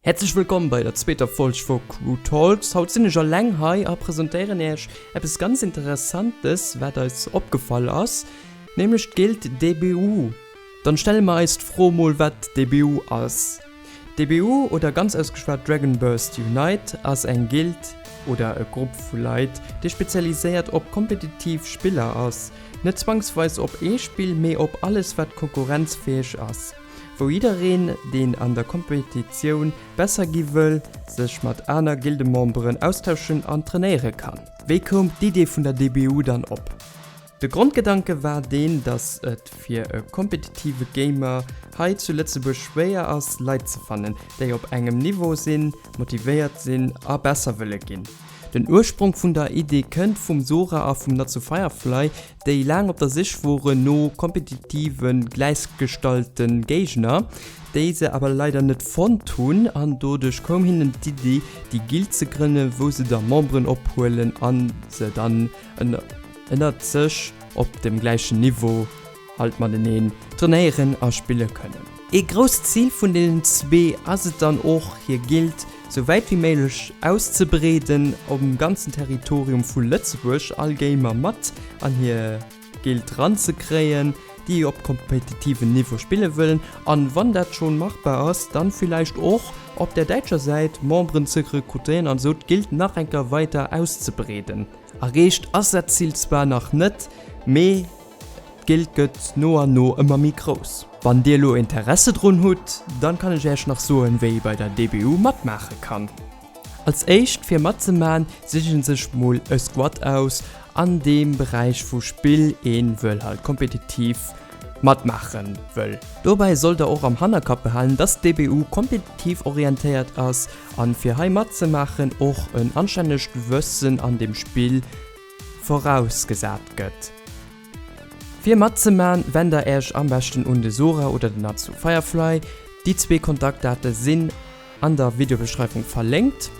Häerzlech wëllkomm bei der zweeter Folg vu Crew Talks. Haut sinn ech alleng hei a presentéieren Iech eppes ganz Interessantes, wat eis opgefall ass, nämlech d'Guild DBU. Dann stelle mer eis d'Fro mol wat DBU ass. DBU oder ganz ausgeschwat Dragon Burst Unite ass eng Guild oder e Grupp vu Leit, dee spezialiséiert op kompetitiv Spiller ass. Net zwangsweis op ee Spill, mee op alles wat konkurrenzfäeg ass. Wou jiddereen, deen an der Kompetitioun besser gi wëll, sech mat aner Gildememberen austauschen an trainéiere kann. Wéi koum d'Idee vun der DBU dann op? De Grondgedanke war deen, dass et fir e kompetitive Gamer hei zu Lëtzebuerg schwéier ass, Leit ze fannen, déi op engem Niveau sinn, motivéiert sinn a besser wëlle ginn. Den Ursprong vun der Idee kënnt vum Sora a vum Natsu Firefly, déi laang op der Sich woren no kompetitive gläichgestallte Géigner, déi se awer leider net fonnt hunn an doduerch koum hinnen d'Iddi déi Guild ze grënne wou se da Memberen ophuelen a se dann ënnert sech op dem gläichen Niveau halt mateneen trainéieren a spille kënnen. Ee grousst Zil vun deenen zwee ass et dann och hir Guild sou wäit wéi méiglech auszebreeden um ganzen Territorium vu Lëtzebuerg, all Gamer mat an hir Guild ranzekréien, déi op kompetitiven Niveau spille wëllen an wann dat schon machbar ass, dann villäicht och op der däitscher Säit Memberen ze rekrutéieren an esou d'Guild nach enker weider auszebreeden. Erreecht ass dat Zil zwar nach net, mee D'Guild gëtt no an no ëmmer méi grouss. Wann dir elo Interesse drun hutt, dann kann ech äech nach soen wéi ee bei der DBU matmaache kann. Als éischt fir matzemaachen sichen sech mol e Squad aus an deem Beräich vu Spill een wëll halt kompetitiv matmaachen wëll. Dobäi sollt der och am Hannerkapp behalen dass d'DBU kompetitiv orientéiert ass an fir hei matzemaachen och en anstännegt Wëssen an dem Spill vorausgesat gëtt. Fir matzeman, wennt der Äech am beschten un de Sora oder den Natsu Firefly. Déi zwee Kontaktdate sinn an der Videobeschreibung verlénkt.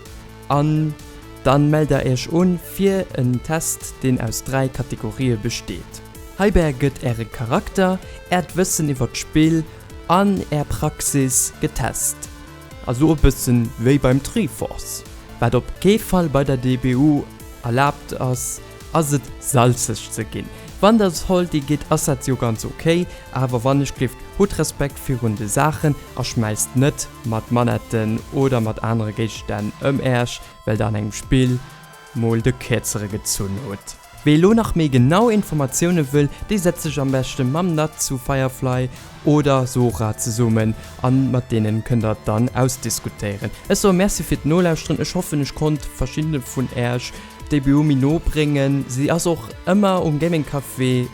An dann mellt der Äech un fir en Test deen aus 3 Kategorië besteet. Heibäi gëtt äre Charakter, äert Wëssen iwwert d'Spill an är Praxis getest. Also e bëssen wéi beim Triforce. Wat op kee Fall bei der DBU erlaabt ass, ass et salzeg ze ginn. Wann der Salty gitt ass dat jo ganz ok, awer wann ech gift, hutt Respekt virun de Saachen a schmäisst net mat Manetten oder mat anere Géigestänn ëm äerch well der an engem Spill mol de Kierzere gezunn hutt. Wee elo nach méi genau Informatioune wëll, dee setzt sech am beschte mam Natsu Firefly oder Sora zesummen an mat deenen kënnt der dann ausdiskutéieren. Ech soe Merci fir d'Nolauschteren, ech hoffen ech konnt verschiddene vun äerch d'Debut méi no bréngen. Si ass och ëmmer um Gaming Café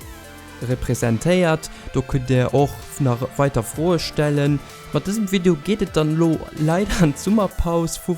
representéiert, do kënnt dir och nach weiter Froe stellen. Mat dësem Video geet et dann elo leider an d'Summerpaus vu